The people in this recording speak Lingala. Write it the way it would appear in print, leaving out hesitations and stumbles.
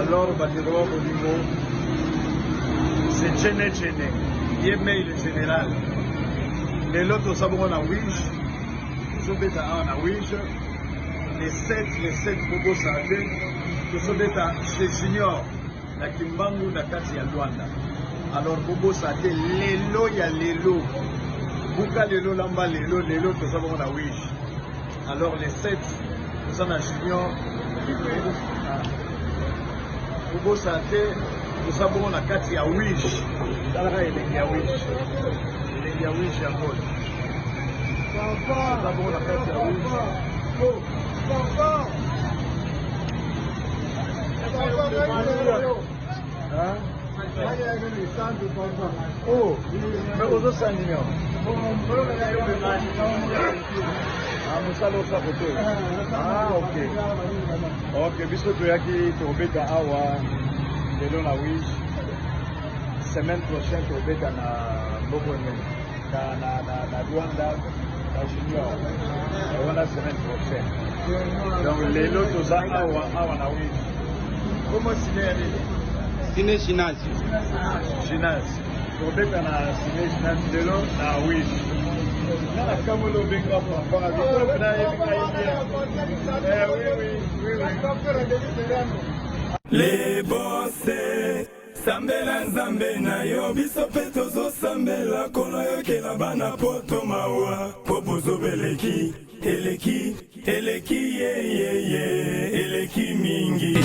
Alors bandeko ba bolingo, c'est Tchene Tchene, ye mei le général. Lelo toza bongo na Wige, tozobeta awa na Wige, le 7, le 7 bobosana te, tozobeta chez Junior na Kimbangu na kati ya Luanda. Alors bobosana te lelo ya lelo, buka lelo lamba lelo, lelo toza bongo na Wige. Alors le 7 toza na Junior kobosana te toza bongo na kati ya Wige. Talaka elengi ya Wige, elengi ya Wige yango oyo. Toza bongo na kati ya Wige. Hein? Oh, mais ozosala nini awa? Ah, mosala osa kote. Ah, ok. Ok, biso toyaki tobeta awa lelo na Wish. Semaine prochaine tobeta na mboko nini? Na na na na Luanda na Junior. Wana semaine prochaine. Donc lelo toza awa awa na Wish. Comment ciné ya nini? Ciné Gymnase. Gymnase. Tobeta na ciné Gymnase lelo na Wish. Nga na kamwe lo benga papa. Biko na yebi ngai bien. Eh oui oui oui oui. Les boss, sambela nzambe na yo biso mpe tozosambela kono yokela bana poto mawa po bozoba eleki eleki eleki yeyeye eleki mingi.